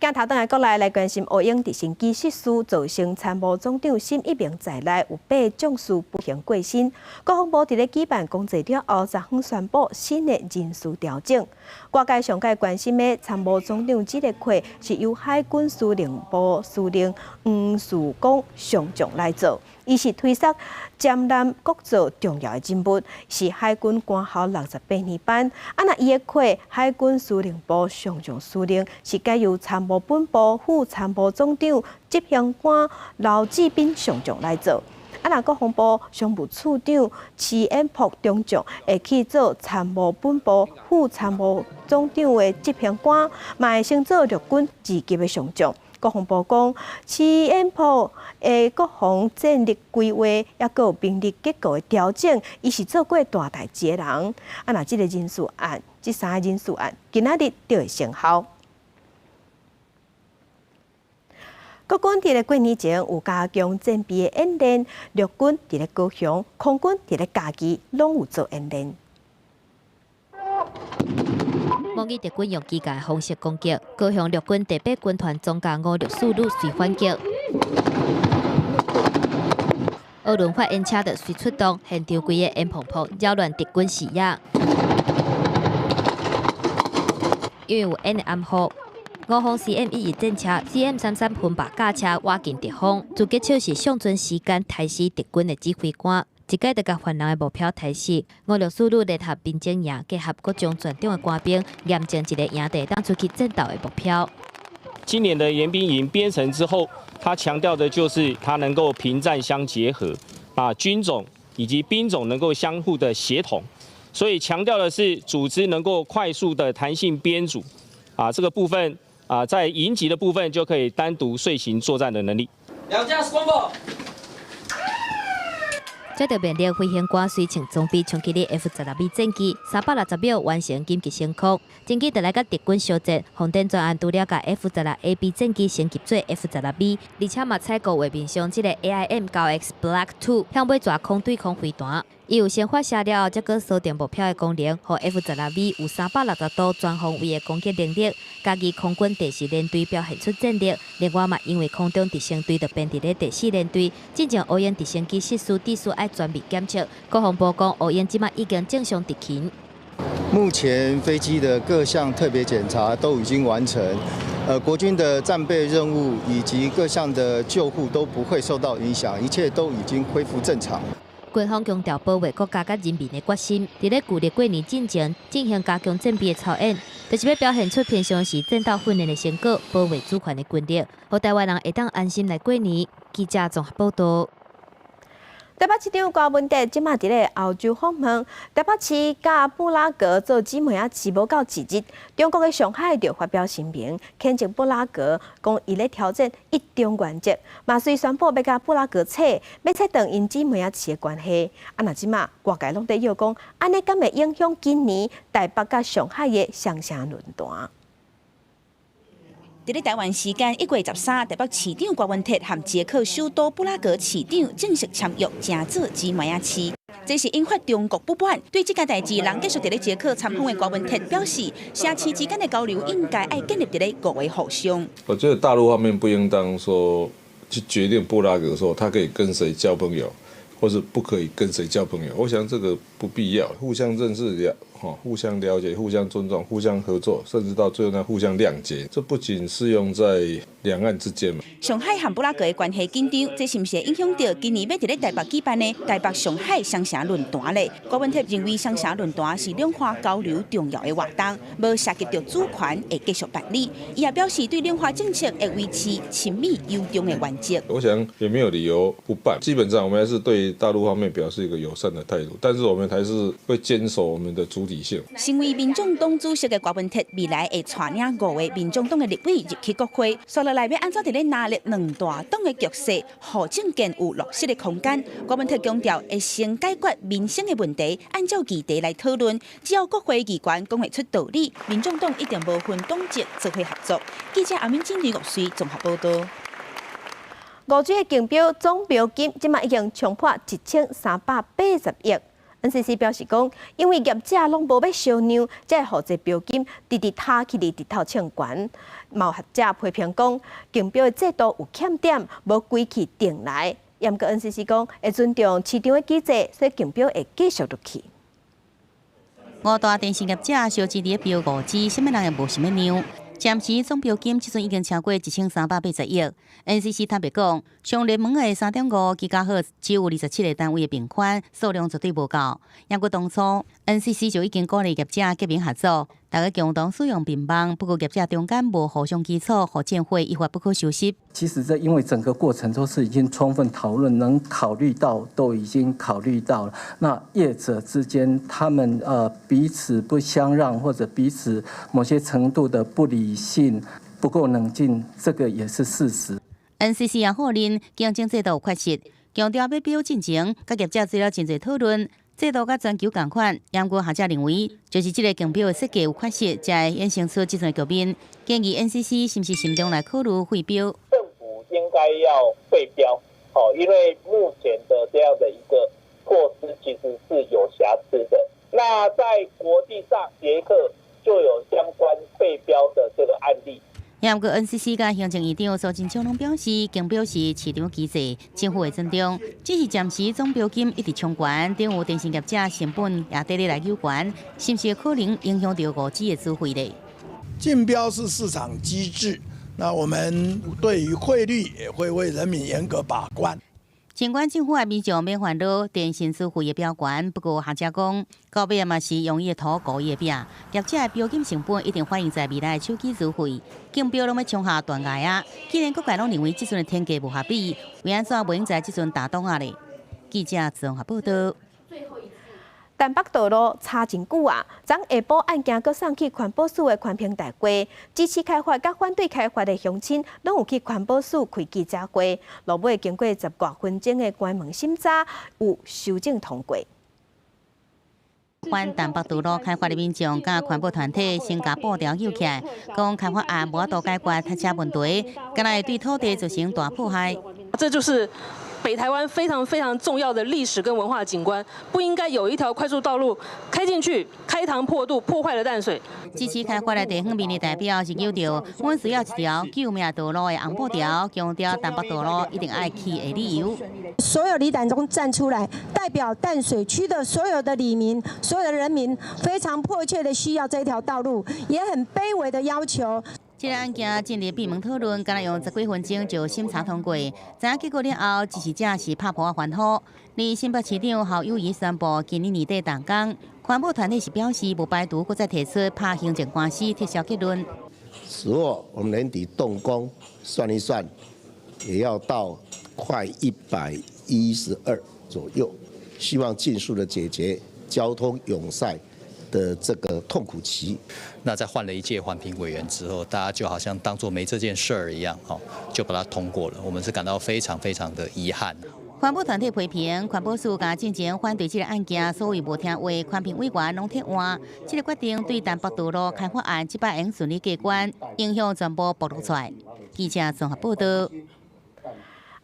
Speaker 1: 鏡頭轉來國內來關心，烏鷹直升機失事造成參謀總長沈一鳴在內有八將士不幸過身。國防部佇咧舉辦公祭了後，昨昏宣布新的人事調整。外界上蓋關心的參謀總長這个缺是由海軍司令部司令黃樹光上將來做，伊是推捒尖艦國造重要的人物，是海軍官校68年班。啊，若伊的缺海軍司令部上將司令是改由參謀本部副參謀總長執行官劉志斌上將來做。啊，若國防部商務次長池延璞中將會去做參謀本部副參謀總長的執行官，嘛會升做陸軍二級的上將。國防部講，池延璞的國防戰略規劃，抑閣有兵力結構的調整，伊是做過大代誌的人。啊，若這个人事案，這三个人事案，今仔日就會生效。國軍佇咧過年前有加強戰備的演練，陸軍佇咧高雄，空軍佇咧嘉義，攏有做演練。
Speaker 20: 模擬敵軍用機械方式攻擊，高雄陸軍第八軍團裝甲564旅隨反擊。奧輪發煙車就隨出動，現場規个煙蓬蓬，擾亂敵軍視野。因為有煙的掩護，五方 CM-11戰車、CM-33噴靶駕車倚近敵方，狙擊手是上陣時間刣死敵軍的指揮官，一擺就共犯人的目標刣死。564旅聯合民兵營，結合各種全種的官兵，嚴正一個營地當出去戰鬥的目標。
Speaker 10: 今年的研兵營編成之後，他強調的就是他能夠平戰相結合，啊，軍種以及兵種能夠相互的協同，所以強調的是組織能夠快速的彈性編組，啊，這個部分啊，在營級的部分就可以單獨遂行作戰的能力。
Speaker 14: 兩架廣播。
Speaker 20: 接到命令，飛行官隨穿裝備衝擊的 F-16V 戰機，360秒完成緊急升空，戰機就來佮敵軍相戰。風電專案除了共 F-16AB 戰機升級做 F-16V，而且嘛採購畫面上這个 AIM-9X Block II 響尾蛇空對空飛彈。伊有先發射了後，才閣鎖定目標的功能，予 F-16V 有360度全方位的攻擊能力，家己空軍第四聯隊表現出戰力。另外嘛，因為空中直升隊就編佇咧第四聯隊，進前烏鷹直升機失事，必須愛全面檢測。國防部講，烏鷹這擺已經正常執勤。
Speaker 15: 目前飛機的各項特別檢查都已經完成，國軍的戰備任務以及各項的救護都不會受到影響，一切都已經恢復正常。
Speaker 20: 軍方強調保衛國家佮人民的決心，佇咧舊曆過年進前進行加強戰備的操演，就是欲表現出平常時戰鬥訓練的成果，保衛主權的軍力，予台灣人會當安心來過年。記者綜合報導。
Speaker 1: 台北市長柯文哲這馬佇咧歐洲訪問，台北市佮布拉格做姊妹仔市無夠一日，中國的上海就發表聲明，譴責布拉格，講伊咧挑戰一中原則，嘛隨宣布欲共布拉格切，欲切斷𪜶姊妹仔市的關係。啊，若這馬外界攏佇臆講，按呢敢會影響今年台北佮上海的雙城論壇？
Speaker 28: 佇咧台灣時間1月13，台北市長柯文哲和捷克首都布拉格市長正式簽約，成做姊妹仔市。這是引發中國不滿。對這件代誌，人繼續佇咧捷克參訪的柯文哲表示，城市之間的交流應該愛建立佇咧五個互相。
Speaker 16: 我覺得大陸方面不應當說去決定布拉格說他可以跟誰交朋友，或是不可以跟誰交朋友。我想這個不必要，互相認識了，互相了解、互相尊重、互相合作，甚至到最後呢，互相諒解。這不僅適用在兩岸之間嘛。
Speaker 28: 上海和布拉格的關係緊張，這是毋是會影響著今年欲佇咧台北舉辦的台北上海雙城論壇咧？柯文哲認為雙城論壇是兩岸交流重要的活動，無涉及著主權會繼續辦理。伊也表示對兩岸政策會維持親密友中的原則。
Speaker 16: 我想也沒有理由不辦。基本上我們還是對大陸方面表示一個友善的態度，但是我們還是會堅守我們的主體性。
Speaker 28: 身為民眾黨主席的柯文哲，未來會帶領五个民眾黨的立委入去國會，紲落來欲按怎佇咧拿捏兩大黨的局勢，予政見有落實的空間。柯文哲強調，會先解決民生的問題，按照議題來討論。只要國會議員講會出道理，民眾黨一定無分黨籍做伙合作。記者阿敏金、李國水綜合報導。
Speaker 1: 5G 的競標總標金，這馬已經衝破1380億。NCC 表示講，因為業者攏無欲相讓，才會予這標金直直拖起佇日頭衝懸。嘛有學者批評講，競標的制度有欠點，無規氣定來。毋過 NCC 講會尊重市場的機制，所以競標會繼續落去。
Speaker 28: 五大電信業者相爭佇咧標5G，啥物人會無想欲讓？暫時總標金這陣已經超過1380億。NCC 坦白講，上熱門的3.5吉赫只有27个單位的頻寬，數量絕對無夠。毋過當初 NCC 就已經鼓勵業者結盟合作，大家共同使用頻網。不過業者中間無互相基礎，予戰火一發不可收拾。
Speaker 17: 其實這因為整個過程都是已經充分討論，能考慮到都已經考慮到了。那業者之間他們彼此不相讓，或者彼此某些程度的不理性、不夠冷靜，這個也是事實。
Speaker 28: NCC 也否認競爭制度有缺失，強調欲標進前，佮業者做了真濟討論，制度佮全球仝款。毋過學者認為，就是這个競標的設計有缺失，才會衍生出這種局面。建議 NCC 是毋是慎重來考慮廢標？
Speaker 18: 政府應該要廢標，哦，因為目前的這樣的一個措施其實是有瑕疵的。那在國際上，捷克就有相關廢標的這個案例。
Speaker 28: 也毋過 NCC 佮行政院長蘇貞昌攏表示，競標是市場機制，政府會尊重，只是暫時總標金一直衝懸，等於電信業者成本也綴咧來有懸，是毋是可能影響著5G 的資費咧？
Speaker 3: 競標是市場機制，那我們對於匯率也會為人民嚴格把關。
Speaker 28: 儘管政府的民眾免煩惱電信資費會飆懸，不過學者講，到尾嘛是用伊的塗糊伊的餅，業者的標金成本一定反映在未來的手機資費，競標攏欲衝下斷崖啊！既然各界攏認為這陣的天價無合理，為按怎袂用在這陣打擋仔咧？記者綜合報道。
Speaker 1: 淡北道路查真久啊，昨下晡案件閣送去環保署的環評大會，支持開發佮反對開發的鄉親，攏有去環保署開記者會。落尾經過十外分鐘的關門審查，有修正通過。
Speaker 28: 反淡北道路開發的民眾佮環保團體先共布條揪起來，講開發案無法度解決塞車問題，敢若會對土地造成大破壞。
Speaker 4: 這就是北台灣非常非常重要的歷史跟文化景觀，不應該有一條快速道路開進去，開膛破肚，破壞了淡水。
Speaker 28: 支持開發的地方民意代表是強調，阮需要一條救命道路的紅布條，強調淡北道路一定愛起的理由。
Speaker 14: 所有里黨中站出來，代表淡水區的所有的里民、所有的人民，非常迫切的需要這條道路，也很卑微的要求。
Speaker 28: 這個案件進入閉門討論，敢若用十幾分鐘就審查通過。知影結果了後，支持者是拍噗仔歡呼。而新北市長侯友宜宣布，今年年底動工。環保團體是表示，無排除閣再提出拍行政官司撤銷結論。
Speaker 19: 如果我們年底動工，算一算，也要到快112左右。希望盡速的解決交通擁塞的這個痛苦期。
Speaker 21: 那在換了一屆環評委員之後，大家就好像當作沒這件事兒一樣，哦，就把它通過了。我們是感到非常非常的遺憾。
Speaker 28: 環保團體批評環保署共進前反對這個案件，所謂無聽話，環評委員攏撤換。這個決定對淡北道路開發案這擺會順利過關，影響全部暴露出來。記者綜合報道。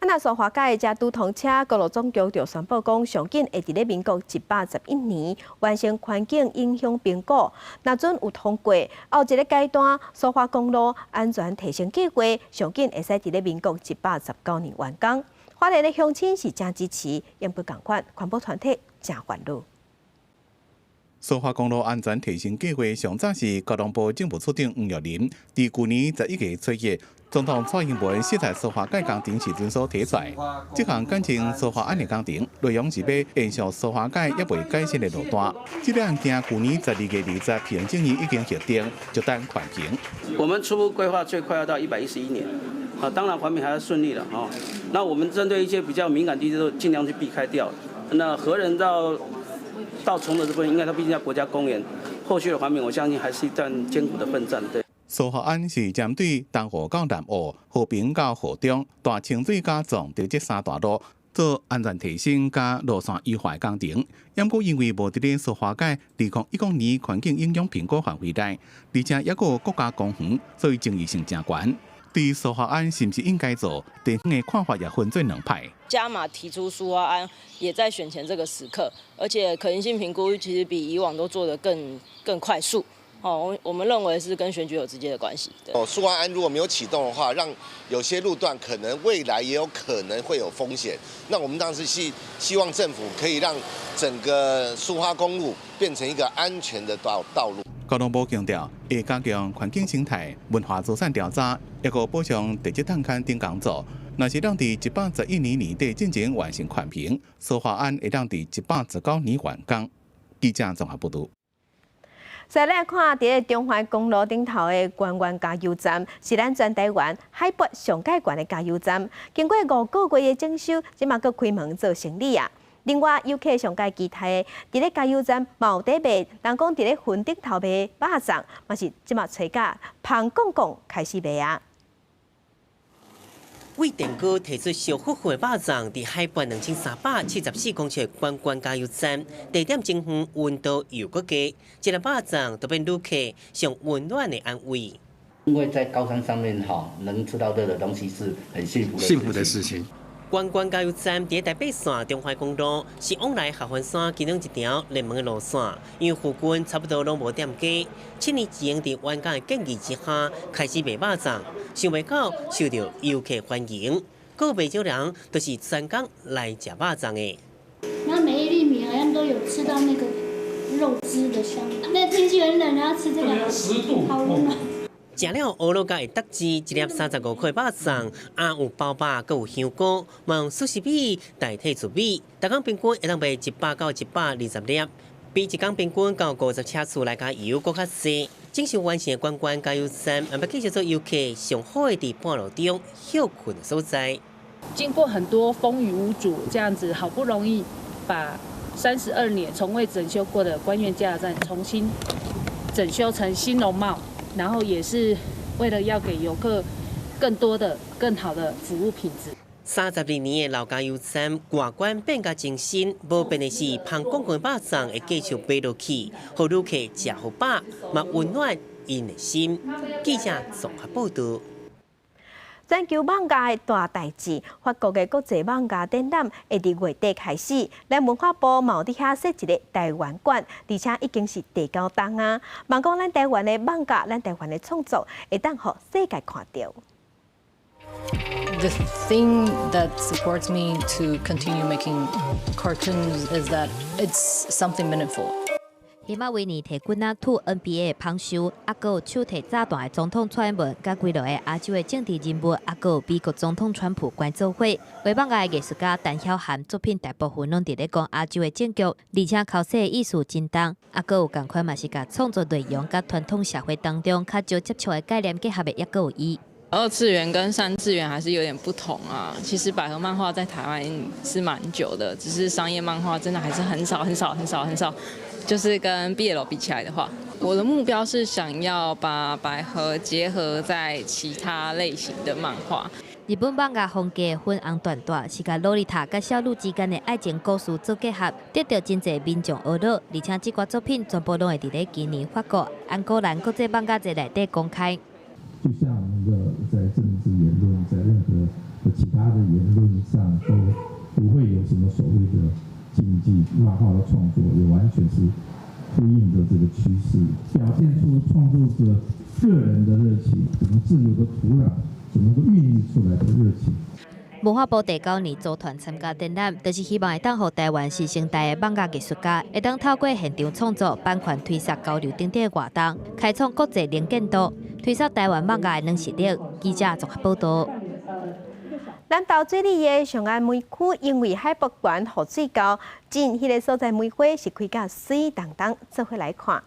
Speaker 1: 啊，若蘇花改的拄通車，公路總局就宣布講，上緊會佇咧民國111年完成環境影響評估，若準有通過，後一个階段蘇花公路安全提升計劃，上緊會使佇咧民國119年完工。花蓮的鄉親是誠支持，也不仝款環保團體誠煩惱。
Speaker 11: 蘇花公路安全提升計劃上早是交通部政務處長黃玉仁佇舊年11月初一，總統蔡英文視察蘇花改工程時陣所提出來。這項簡稱蘇花案的工程，內容是欲延續蘇花改猶未改善的路段。這個案件舊年12月20，行政院已經核定，就等環評。
Speaker 22: 我們初步規劃最快要到111年，啊，當然環評還要順利了哈。那我們針對一些比較敏感地區都盡量去避開掉。那和仁到崇德這部分，應該它畢竟叫國家公園，後續的環評，我相信還是一段艱苦的奮戰。對。
Speaker 11: 蘇花案是針對東湖到南澳、和平到河中、大清水佮崇德這三大路做安全提升佮路線優化工程。毋過因為無佇咧蘇花改2010年環境影響評估範圍內，而且猶閣有國家公園，所以爭議性誠懸。對蘇花案是毋是應該做，地方的看法也分做兩派。
Speaker 23: 加碼提出蘇花案，也在選前這個時刻，而且可行性評估其實比以往都做得更快速。哦，我們認為是跟選舉有直接的關係。
Speaker 24: 哦，蘇花案如果沒有啟動的話，讓有些路段可能未來也有可能會有風險。那我們當時是希望政府可以讓整個蘇花公路變成一個安全的道路。
Speaker 11: 交通部強調，會加強環境生態、文化資產調查，抑閣補充地質探勘等工作。若是當佇111年年底進前完成環評，蘇花案會當佇119年完工。記者綜合報導。
Speaker 1: 再來看，佇咧中環公路頂頭的關灣加油站，是咱全台灣海拔上蓋懸的加油站。經過5個月的整修，這馬閣開門做生理啊。另外，遊客上蓋期待的，佇咧加油站嘛有佇賣，人講佇咧雲頂頭賣肉粽，嘛是這馬揣甲芳講講開始賣啊。
Speaker 7: 為電鍋提出燒呼呼的肉粽，佇海拔2374公尺關關加油站，地點真遠，溫度又閣低，一个肉粽就變旅客上溫暖的安慰。
Speaker 29: 因為在高山上面哈，能吃到熱的東西是很幸福的
Speaker 30: 幸福的事情。
Speaker 7: 觀光加油站佇台北線中華公路，是往來合歡山其中一條熱門的路線，因為附近差不多攏無店家。7年前佇員工的建議之下，開始賣肉粽，想袂到受著遊客歡迎，閣有袂少人都是專工來食肉粽的。
Speaker 2: 那每一粒米好像都有吃到那個肉汁的香。那天氣很冷，然後吃這個，好溫暖。
Speaker 7: 食了餓了才會得知，一粒35塊肉粽，啊有包肉，閣有香菇，嘛用壽司米代替糯米，逐工平均會當賣100到120粒，比一工平均到50車次來加油閣較濟。整修完成的觀光加油站，也欲繼續做遊客上好的佇半路中歇睏的所在。
Speaker 5: 經過很多風雨無阻，這樣子好不容易把32年從未整修過的官苑加油站重新整修成新容貌。然後也是為了要給遊客更多的、更好的服務品質。
Speaker 7: 32年的老加油站外觀變甲真新，無變的是芳廣廣的肉粽會繼續賣落去，予旅客食予飽，嘛溫暖𪜶的心。記者綜合報導。
Speaker 1: 全球漫畫的大代誌，法國的國際漫畫展覽會佇月底開始。咱文化部嘛有佇遐設一个台灣館，而且已經是第九冬啊。望講咱台灣的漫畫，咱台灣的創作，會當予世界看著。
Speaker 6: The thing that supports me to continue making cartoons is that it's something meaningful.
Speaker 20: 彼馬維尼提棍仔吐 NBA 的芳秀，啊，閣有手提炸彈的總統蔡英文，佮幾落個亞洲的政治人物，啊，閣有美國總統川普關做伙。畫漫畫的藝術家陳曉涵作品大部分攏佇咧講亞洲的政局，而且剾洗的意思真重，啊，閣有仝款嘛是共創作內容佮傳統社會當中較少接觸的概念結合的，抑閣有伊。
Speaker 8: 二次元跟三次元還是有點不同啊。其實百合漫畫在台灣是蠻久的，只是商業漫畫真的還是很少很少很少很少。就是跟 BL 比起來的話，我的目標是想要把百合結合在其他類型的漫畫。
Speaker 20: 日本漫畫風格粉紅緞帶是共洛麗塔佮小鹿之間的愛情故事做結合，得著真濟民眾呵咾，而且這寡作品全部攏會佇咧今年法國安古蘭國際漫畫節內底公開。
Speaker 9: 就像我們的在政治言論，在任何其他的言論上，都不會有什麼所謂的禁忌。漫畫的創作也完全是呼應著這個趨勢，表現出創作者個人的熱情，整個自由的土壤所能夠孕育出來的熱情。
Speaker 20: 文化部第九年組團參加展覽，就是希望會當予台灣新生代的漫畫藝術家，會當透過現場創作、版權推捒交流等等活動，開創國際能見度，推捒台灣漫畫的軟實力。記者綜合報導。
Speaker 1: 南投水里的上安梅區，因為海拔懸，雨水溝，真彼个所在梅花是開甲媠當當，做伙來看。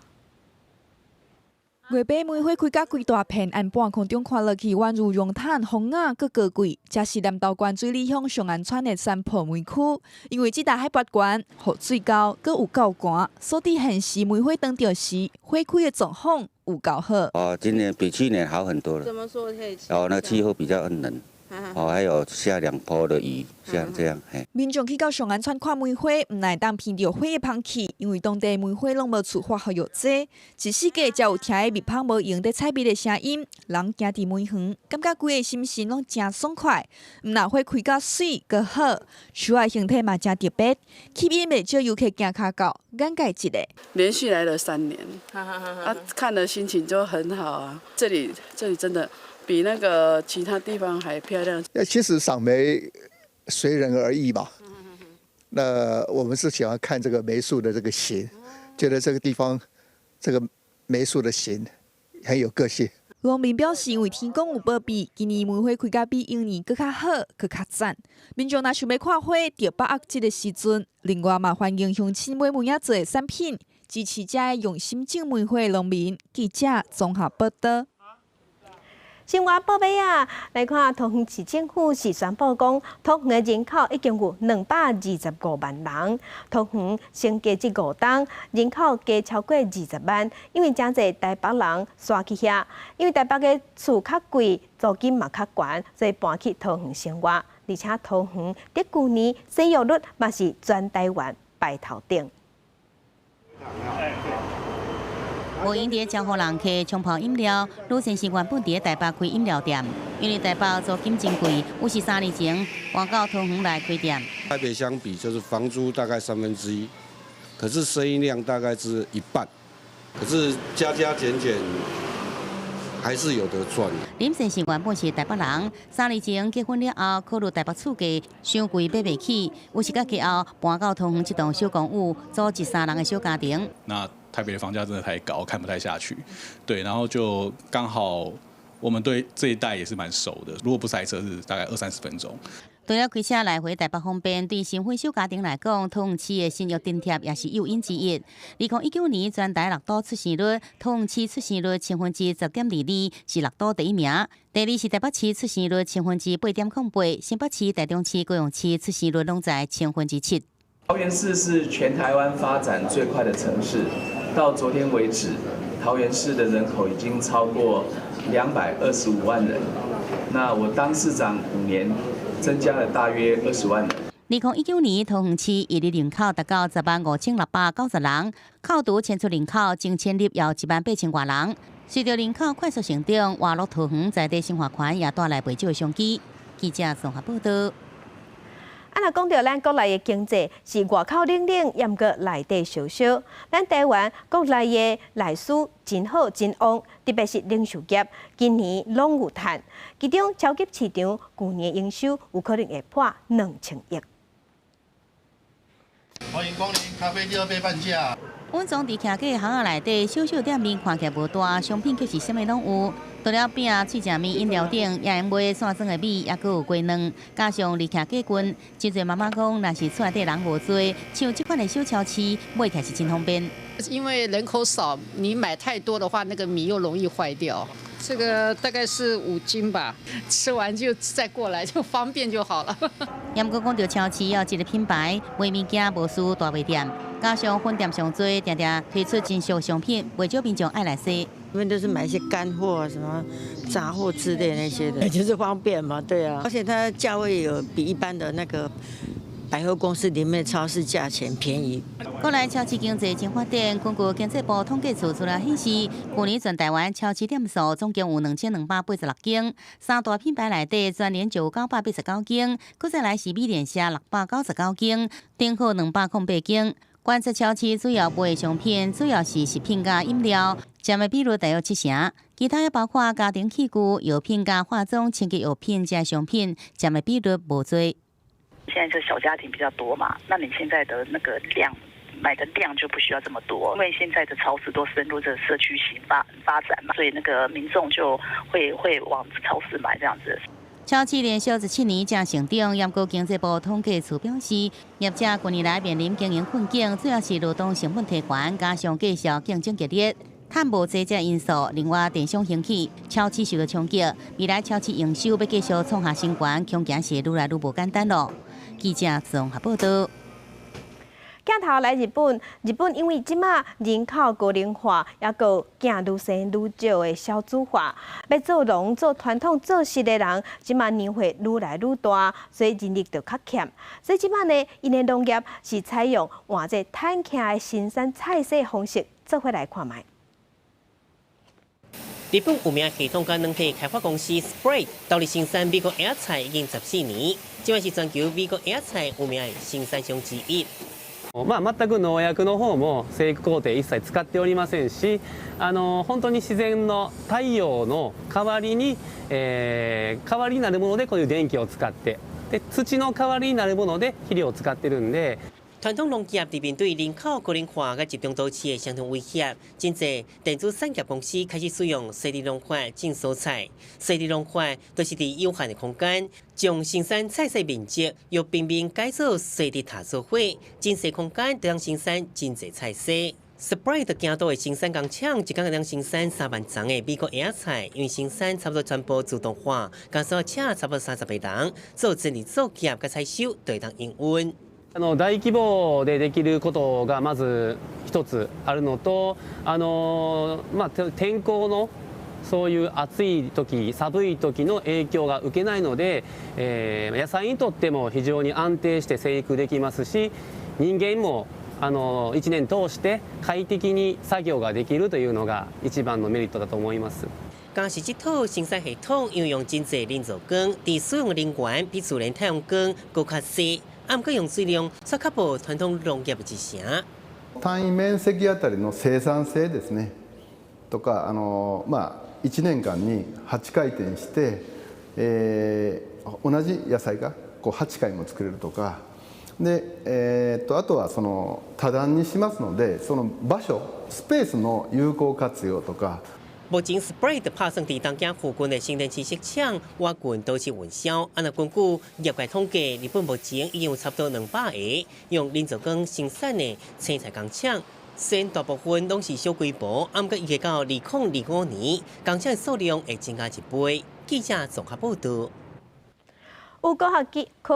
Speaker 25: 月白梅花開甲規大片，按半空中看落去，宛如絨毯、風雅閣高貴。這是南投縣水里鄉上安村的山坡梅區，因為這搭海拔懸，雨水溝，閣有夠寒，所以現時梅花當著時，花開的狀況有夠好。
Speaker 26: 哦，今年比去年好很多了。
Speaker 27: 怎麼說？可以？
Speaker 26: 哦，那氣候比較冷。哦，還有下兩波的雨，像這樣。嘿。
Speaker 25: 民眾去到上安村看梅花，毋但會當聞著花的芳氣，因為當地梅花攏無處化學藥劑，一四季才有聽彼蜜蜂無閒佇採蜜的聲音。人行佇梅園，感覺規个心神攏誠爽快。毋但花開甲媠閣好，樹仔形體嘛誠特別，吸引袂少遊客行跤到，眼界一個。
Speaker 29: 連續來了3年，啊，看了心情就很好啊。這裡真的比那個其他地方還漂亮。
Speaker 15: 其實賞梅隨人而異嘛。那我們是喜歡看這個梅樹的這個形，覺得這個地方這個梅樹的形很有個性。
Speaker 25: 農民表示，因為天公有保庇，今年梅花開甲比往年閣較好，閣較讚。民眾若想欲看花，著把握這个時陣。另外嘛，歡迎鄉親買梅仔做的產品，支持這个用心種梅花的農民。記者綜合報導。
Speaker 1: 新聞報尾啊，來看桃園市政府是宣布講，桃園的人口已經有225萬人，桃園成家這5冬人口加超過20萬，因為誠濟台北人徙去遐，因為台北的厝較貴，租金嘛較懸，所以搬去桃園生活。而且桃園佇舊年生育率嘛是全台灣排頭頂。
Speaker 28: 無閒佇招呼人客沖泡飲料。呂先生原本佇台北開飲料店，因為台北租金真貴，有是3年前搬到桃園來開店。
Speaker 3: 台北相比，就是房租大概1/3，可是生意量大概是一半，可是加加減減還是有得賺。
Speaker 28: 林先生原本是台北人，3年前結婚了後，考慮台北厝價傷貴買袂起，有時甲後搬到桃園這棟小公寓，組織三人的小家庭。
Speaker 4: 那台北的房價真的太高，看不太下去。對，然後就剛好我們對這一帶也是蠻熟的，如果不塞車是大概二三十分鐘。
Speaker 28: 除了開車來回台北方便，對新婚小家庭來講，桃園市的生育津貼也是誘因之一。2019年全台六都出生率，桃園市出生率10.22%，是六都第一名。第二是台北市出生率8.08%，新北市、台中市、高雄市出生率攏在7%。
Speaker 10: 桃園市是全台灣發展最快的城市，到昨天為止，桃園市的人口已經超過225萬人。那我當市長5年，增加了大約20萬人。
Speaker 28: 2019年，桃園市一日人口達到105,690人，扣除遷出人口，淨遷入有1萬8千外人。隨著人口快速成長，活絡桃園在地生活圈也帶來袂少的商機。記者綜合報道。
Speaker 1: 啊，若講著咱國內的經濟是外口冷冷，猶毋過內底燒燒。咱台灣國內的內需真好真旺，特別是零售業，今年攏有趁。其中超級市場舊年營收有可能會破2000億。
Speaker 12: 歡迎光臨，咖啡第二杯半價。
Speaker 28: 穩總佇徛架巷仔內底，小小店面看起來無大，商品卻是啥物攏有。除了餅、喙食麵、飲料等，也會賣散裝的米，猶閣有雞卵，加上佇徛架近，真濟媽媽講，若是厝內底人無濟，像這款的小超市買起來是真方便。
Speaker 13: 因為人口少，你買太多的話，那個米又容易壞掉。這個大概是5斤吧，吃完就再過來，就方便就好了。
Speaker 28: 猶閣講著超市有一個品牌，賣物件無輸大賣店，加上分店上濟，定定推出真俗商品，袂少民眾愛來踅。
Speaker 16: 因為都是買一些乾貨、什麼雜貨之類那些的，就是方便嘛，對啊。而且它價位有比一般的那個百貨公司裡面超市價錢便宜。
Speaker 28: 國內超市經濟真發展，根據經濟部統計處資料顯示，去年全台灣超市店數總共有2286間，三大品牌內底全聯就有989間，閣再來是美聯社699間，頂好208間。觀察超市主要賣的商品，主要是食品佮飲料，佔的比率大約7成。其他也包括家庭器具、藥品佮化妝、清潔藥品這商品，佔的比率無濟。
Speaker 17: 現在是小家庭比較多嘛，那你現在的那個量買的量就不需要這麼多，因為現在的超市都深入這個社區型發展嘛，所以那個民眾就會往超市買這樣子。
Speaker 28: 超市連續17年正成長，毋過經濟部統計處表示，業者近年來面臨經營困境，主要是勞動成本提懸，加上價銷競爭激烈，趁無濟這因素。另外，電商興起，超市受到衝擊，未來超市營收欲繼續創下新高，恐驚是愈來愈無簡單囉。記者綜合報道。
Speaker 1: 鏡頭來日本，日本因為這馬人口高齡化，猶閣囝愈生愈少的少子化，欲做農做傳統做事的人，這馬年歲愈來愈大，所以人力就較欠。所以這馬呢，𪜶的農業是採用換這坦克的生產菜蔬方式，做伙來看覓。
Speaker 7: 日本有名系統佮軟體開發公司 Sprite 投入生產美國葉仔菜已經14年，這馬是全球美國葉仔菜有名的生產商之一。
Speaker 18: まあ、全く農薬の方も生育工程一切使っておりませんし、本当に自然の太陽の代わりに、代わりになるものでこういう電気を使って、で土の代わりになるもので肥料を使ってるんで。
Speaker 7: 傳統農業佇面對人口高齡化佮集中都市的雙重威脅，真濟電子產業公司開始使用設施農法種蔬菜。設施農法就是佇有限的空間，將生產菜色面積由平面改做設施塔做伙，真細空間就通生產真濟菜色。Sprite 京都的生產工廠，一工會當生產3萬叢的美國葉仔菜，因為生產差不多全部自動化，加上請差不多30個人做整理作業佮採收，就會當營運。
Speaker 18: 大規模でできることがまず一つあるのと、まあ、天候のそういう暑い時、寒い時の影響が受けないので、野菜にとっても非常に安定して生育できますし、人間も1年通して快適に作業ができるというのが一番のメリットだと思います。
Speaker 7: 加上這套生產系統應用真濟人造光，佇使用能源比自然太陽光閣較細，毋過用水量卻較無傳統農業一成。
Speaker 2: 単位面積あたりの生産性ですねとか1年間に8回転して、同じ野菜がこう8回も作れるとかで、あとはその多段にしますのでその場所スペースの有効活用とか。
Speaker 7: 目前 Spread 拍算佇東京附近的新田市設廠，倚近都市運銷。按照根據業界統計，日本目前已經有差不多200个用人造光生產的青菜工廠，雖然大部分攏是小規模，毋過預計到2025年，工廠的數量會增加1倍。記者綜合報導。
Speaker 1: 有科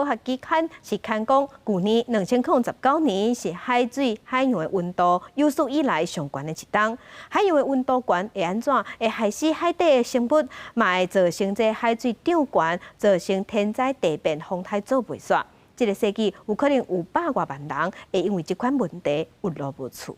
Speaker 1: 學期刊是刊講，舊年2019年是海水海洋的溫度有史以來上懸的一冬。海洋的溫度懸會按怎？會害死海底的生物，嘛會造成這海水漲懸，造成天災地變、風颱做袂煞。這个世紀有可能有100外萬人會因為這款問題有路無厝。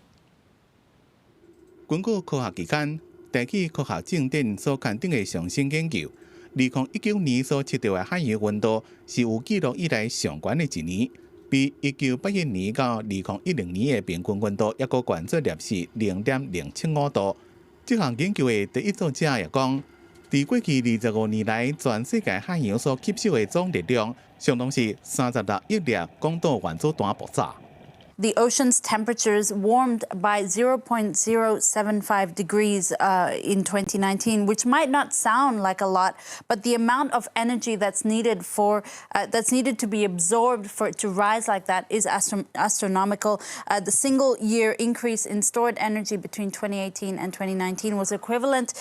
Speaker 11: 根據科學期刊《大氣科學正典》所刊登的上新研究。2019年所測到的海洋溫度是有記錄以來上懸的一年，比1981年到2010年的平均溫度猶閣懸出攝氏0.075度。這項研究的第一作者也講，佇過去25年來，全世界海洋所吸收的總熱量，相當是36億粒廣島原子彈爆炸。
Speaker 14: The ocean's temperatures warmed by 0.075 degrees in 2019, which might not sound like a lot, but the amount of energy that's needed to be absorbed for it to rise like that is astronomical. The single year increase in stored energy between 2018 and 2019 was equivalent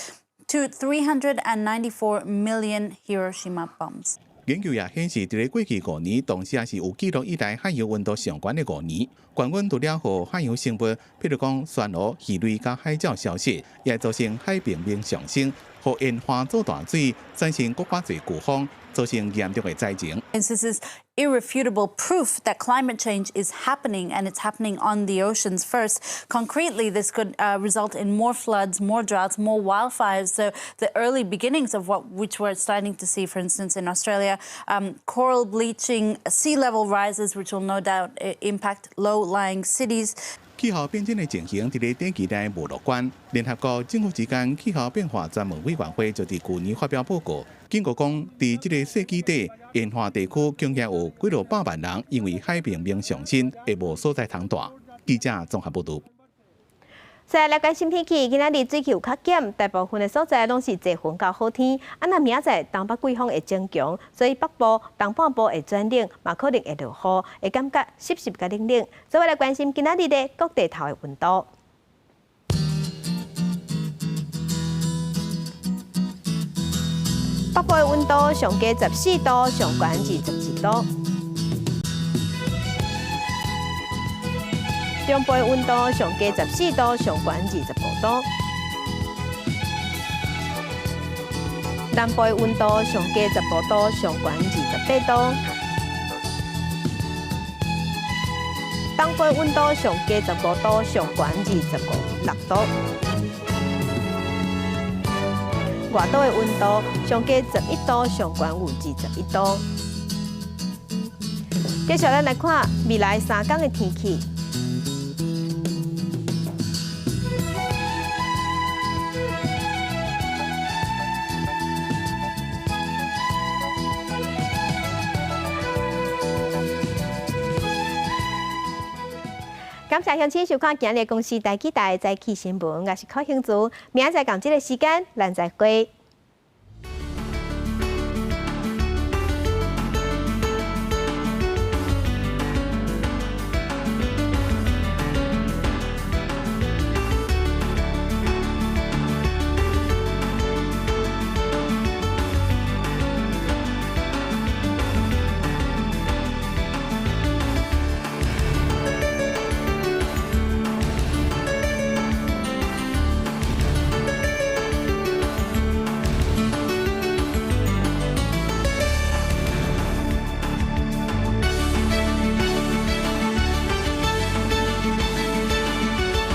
Speaker 14: to 394 million Hiroshima bombs.
Speaker 11: 研究也顯示，佇咧過去5年，同時也是有記錄以來海洋溫度上懸的5年。懸溫除了予海洋生物，譬如講珊瑚、魚類佮海鳥消失，也會造成海平面上升，予淹花做大水，產生閣較濟颶風，造成嚴重的災情。
Speaker 14: This is irrefutable proof that climate change is happening, and it's happening on the oceans first. Concretely, this could result in more floods, more droughts, more wildfires. So the early beginnings of which we're starting to see, for instance, in Australia, coral bleaching, sea level rises, which will no doubt impact low-lying cities.
Speaker 11: 氣候變遷的情形佇咧短期內無樂觀。聯合國政府之間氣候變化專門委員會就佇舊年發表報告，警告講，佇這个世紀底，沿海地區恐驚有幾落百萬人因為海平面上升，會無所在通蹛。記者綜合報導。
Speaker 1: 再來關心天氣，今仔日水氣有較減，大部分的所在攏是濟雲到好天。啊，若明仔載東北季風會增強，所以北部、東半部會轉冷，嘛可能會落雨，會感覺濕濕佮冷冷。所以來關心今仔日的各地頭的溫度。北部的溫度上低14度，上懸22度。中部的溫度上低14度，上懸25度。南部的溫度上低15度，上懸28度。東部的溫度上低15度，上懸26度。外島的溫度上低11度，上懸有21度。接下來來看未來3天的天氣。感謝鄉親收看今日公視台記台早起新聞，我是柯興竹，明仔載仝這个時間，咱再會。